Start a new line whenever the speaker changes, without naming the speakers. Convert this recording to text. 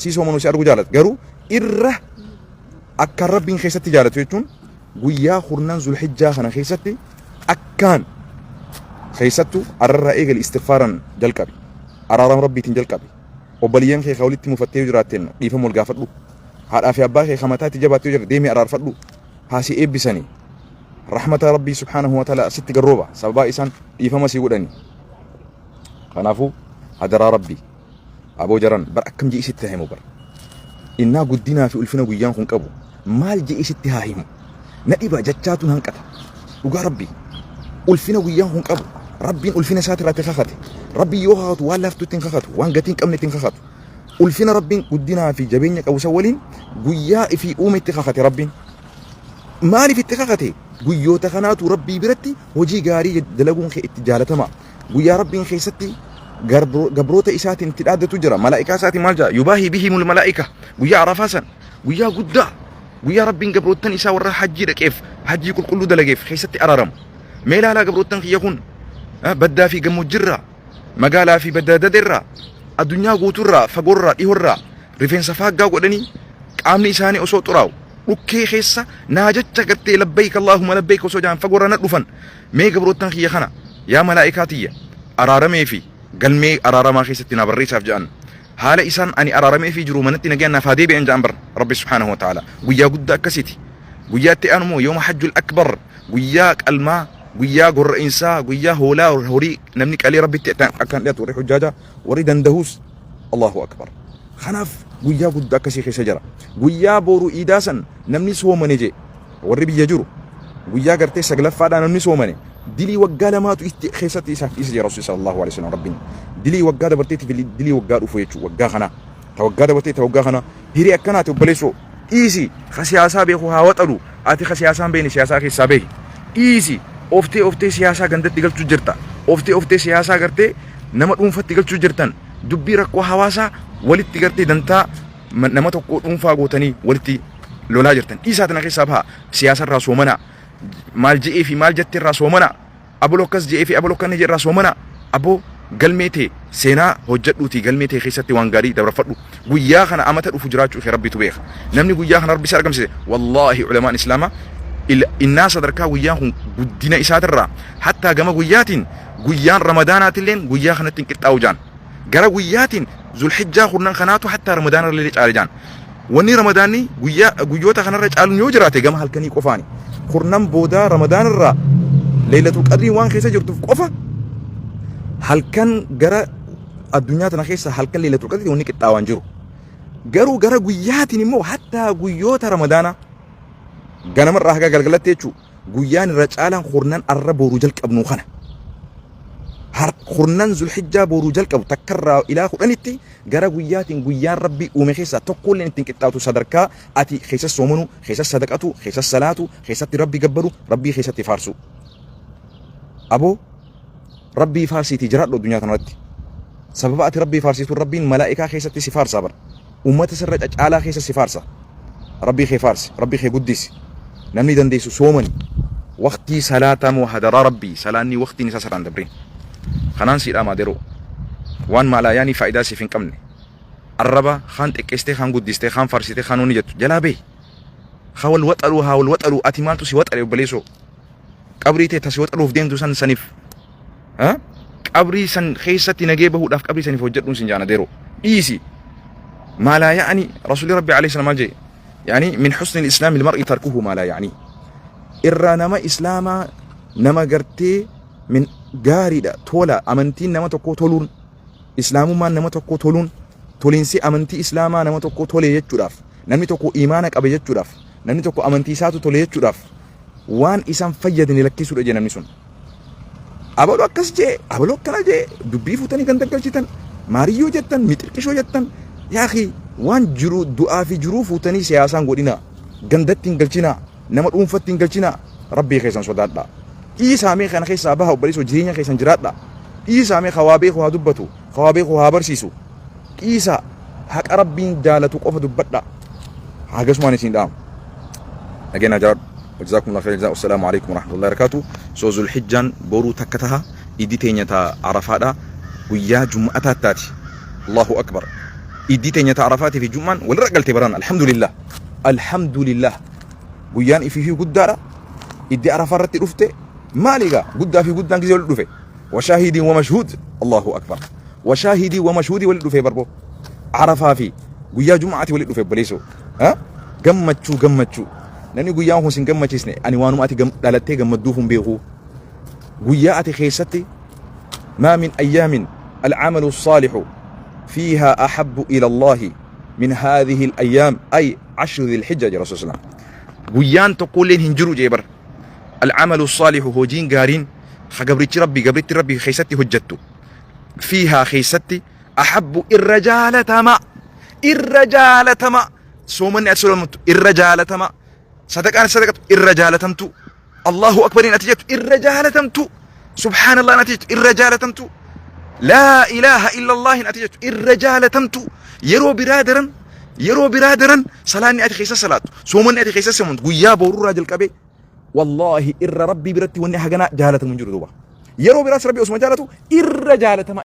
Si soomanu si arguu jaalata. Garuu irra akkaan Rabbiin keessatti jaalatu jechuun guyyaa kurnan Zulhijjaa kana keessatti akkaan keessattuu arrarraa eegali istighfaaran jalqabi. Araarama Rabbiitiin jalqabi. Obboleeyyan kee ka walitti mufattee yoo jiraatteen dhiifama wal gaafadhu. Haadhaa fi abbaa kee ka mataa itti jabaatte yoo jiraate deemii araarfadhu. Haa si eebbisanii. Rahmata Rabbii subhaanahu wa ta'ala sitti garrooba. Sababaa isaan dhiifama si godhanii. Kanaafuu hadaraa Rabbii. Aboo jaran bar akkam je'ii sitti haa himu bar. Innaa guddinaa fi ulfina guyyaan kun qabu maal je'ii sitti haa himu. Na dhiba jachaatu na hanqata. Dhugaa Rabbii. Ulfina guyyaan kun qabu Rabbiin ulfina isaatirraa itti kakate. Rabbiin yoo kakatu waan laaftutti hin kakatu, waan gatii hin qabne itti hin kakatu. Ulfina Rabbiin guddinaa fi jabeenya qabu san waliin guyyaa ifii uume itti kakate Rabbiin. Maaliif itti kakate? Guyyoota kanaatu Rabbii biratti hojii gaarii dalaguun kee itti jaalatama. Guyyaa Rabbiin keessatti gabroota isaatiin itti dhaaddatu jira. Malaa'ikaa isaatiin maal jedha? Yubaahii bihimul malaa'ika. Guyyaa Arafaa san guyyaa guddaa guyyaa Rabbiin gabroottan isaa warra hajjii dhaqeef hajjii qulqulluu dalageef keessatti araaramu. Mee ilaalaa gabroottan kiyya kun baddaa fi gammoojjirraa magaalaa fi baddaa addunyaa guutuurraa fagoorraa dhihoorraa rifeensa faaggaa godhanii qaamni isaanii osoo xuraa'u dhukkee keessa naa jecha gartee labbayka Allaahumma labbayka osoo jaan fagoorraa na dhufan. Mee gabroottan kiyya kana yaa malaa'ikaa tiyya araaramee fi galmee araaramaa keessatti naa barreessaaf ja'an. Haala isaan ani araaramee fi jiru manatti nagayaan naaf haa deebi'an ja'an bar Rabbi subhaanahu wa ta'ala. Guyyaa guddaa akkasiiti. Guyyaa itti aanu immoo yooma hajjul akbar guyyaa qalmaa guyyaa gorra'insaa guyyaa hoolaa horii namni qalee Rabbitti akkaan dhiyaatu warri hujjaajaa warri danda'uus Allahu akbar. Kanaaf guyyaa guddaa akkasii keessa jira. Guyyaa boru iidaa san namni soomane jee warri biyya jiru guyyaa gartee saglaffaadhaa namni soomane dilii waggaa lamaatu itti keessatti isaaf dhiisa jira Rasuulli sallallahu alaihi wasallam. Rabbiin dilii waggaa dabarteetii fi dilii waggaa dhufu jechuudha. Waggaa kanaa ta waggaa dabartee ta waggaa kanaa hiree akkanaati. Obboleessoo, dhiisi ka siyaasaa beeku haa waxalu. Ati ka siyaasaa hin beekne siyaasaa keessaa beeki, dhiisi. Oftee oftee siyaasaa gandatti galchuu jirta, oftee oftee siyaasaa gartee nama dhuunfatti galchuu jirtan. Dubbii rakkoo hawaasaa walitti gartee dantaa nama tokko dhuunfaa gootanii walitti lolaa jirtan. Dhiisaa tana keessaa baha. Siyaasa irraa soomanaa. Maal je'ee fi maal jette irraa soomanaa. Abaloo akkas je'ee fi abaloo akkana je'e irraa soomanaa. Aboo, galmee tee seenaa hojjedhuutii galmee tee keessatti waan gaarii dabarfadhu. Guyyaa kana amata dhufu jiraachuu kee Rabbitu beeka. Namni guyyaa kana Rabbi isa argamsiise, wallaahi ulamaan islaamaa innaa sadarkaa guyyaan kun guddina isaatirraa hattaa gama guyyaatiin guyyaan ramadaanaatilleen guyyaa kanatti hin qixxaa'u jaan. Gara guyyaatiin Zulhijjaa kurnan kanaatu hattaa ramadaana illee caale jaan. Wanni ramadaanni guyyaa guyyoota kanarra caaluun yoo jiraate gama halkanii qofaani. Kurnan boodaa ramadaanarraa Leeylatul Qadriin waan keessa jirtuuf qofa halkan gara addunyaa tana keessa halkan Leeylatul Qadrii wanni qixxaawaan jiru. Garuu gara guyyaatiin immoo hattaa guyyoota ramadaanaa ganamarraa haga galgalatti jechuudha. Guyyaan irra caalaan kurnan arra boruu jalqabnu kana. Kurnan Zulhijjaa boruu jalqabu takkarraa ilaa 10tti gara guyyaatiin guyyaan Rabbii uume keessaa tokkolleen ittiin qixxaatu sadarkaa ati keessa soomanu, keessa sadaqatu, keessa salaatu, keessatti Rabbi gabbaru, Rabbii keessatti faarsu. Aboo, Rabbii faarsiitii jiraadhu addunyaa kanarratti. Sababa ati Rabbii faarsiituun Rabbiin malaa'ikaa keessatti si faarsaa bara. Uummata sirra cacaalaa keessa si faarsa. Rabbii kee faarsi, Rabbii kee guddisi. Namni dandeessu soomani. Waqtii salaataa moo hadaraa Rabbii salaanni waqtiin isaa sirraan dabrin. Kanaan sii dhaamaa deroo. Waan maalaayaanii faayidaa siif hin qabne. Arraba kaan xiqqeessitee, kaan guddistee, kaan faarsitee, kaan wanni jettu jalaa bahi. Haa wal waxaluu, haa wal waxaluu, ati maaltu si waxale obboleessoo? Qabrii tee tasi waxaluuf deemtu san saniif qabrii san keessatti nagee bahuudhaaf qabrii saniif hojjedhuun sin jaana deroo. Dhiisi. Maa laa ya'ni Rasuulli Rabbi alayhi salaam maal jedhe? Yani min husni al-islaam al-mar'i tarkuhu maa laa ya'ni. Irraa nama islaamaa nama gartee min gaariidha tola amantiin nama tokkoo toluun islaamummaan nama tokkoo toluun toliinsi amantii islaamaa nama tokkoo tole jechuudhaaf, namni tokko imaana qabe jechuudhaaf, namni tokko amantii isaatu tole jechuudhaaf waan isaan fayyadne lakkisuudha jee namni sun. Abaluu akkas jee, abaluu akkana jee, dubbii fuutanii kan daggalchitan, maariyyoo jettan, mixirqishoo jettan, yaaqii waan jiru du'aa fi jiruu fuutanii siyaasaan godhinaa, gandatti hin galchinaa, nama dhuunfatti hin galchinaa, Rabbii keessan sodaadhaa. Dhiisaa mee kana keessaa baha obboleessoo, jireenya keessan jiraadhaa. Dhiisaa mee hawaa beeku haa dubbatu, hawaa beeku haa barsiisu. Dhiisaa, haqa Rabbiin jaalatu qofa dubbadhaa. Hagasumaan isin dhaamu. Nageenya jiraadhu. Jazakumullahu khairan jazaa. Wassalaamu alaikum warahmatullahi wabarakatuh. So Zulhijjaan boruu takka taha idi teenya ta Arafaadha guyyaa Jum'ataa taati. Allahu akbar. Iddii teenya ta Arafaatii fi Jum'aan walirra galte baran, alhamdulillah. Alhamdulillah. Guyyaan ifii fi guddaadha. Iddii Arafaa irratti dhufte maali egaa guddaa fi guddaan gisee walitti dhufe. Washaahidiin wa mashhuud. Allahu akbar. Washaahidii wa mashhuudii walitti dhufe barboo. Arafaa fi guyyaa Jum'aati walitti dhufe obboleessoo. Gammachuu gammachuu. Namni guyyaan kun sin gammachiisne ani waanuma ati dhalattee gammadduuf hin beeku. Guyyaa ati keessatti ما من أيام العمل الصالح فيها أحب إلى الله من هذه الأيام أي 10 ذي الحجة يا رسول الله. Guyyaan tokkolleen hin jiru jee bar. العمل الصالح hojiin gaariin gabrichi rabbi gabritti rabbi keessatti hojjettu فيها keessatti أحب irra jaalatama, irra jaalatama. Soomanni ati soomattu irra jaalatama, sadaqaan sadaqatu irra jaalatamtu, Allahu akbariin ati jettu irra jaalatamtu, subhaanallah ati jettu irra jaalatamtu, laa ilaaha illallahin ati jettu irra jaalatamtu. Yeroo biraa daran, yeroo biraa daran salaanni ati keessa salaattu, soomanni ati keessa soomantu guyyaa boruurraa jalqabee wallaahi irra rabbii biratti wanni haganaa jaalatamu hin jiru. Duuba yeroo biraas rabbi osuma jaalatu irra jaalatama.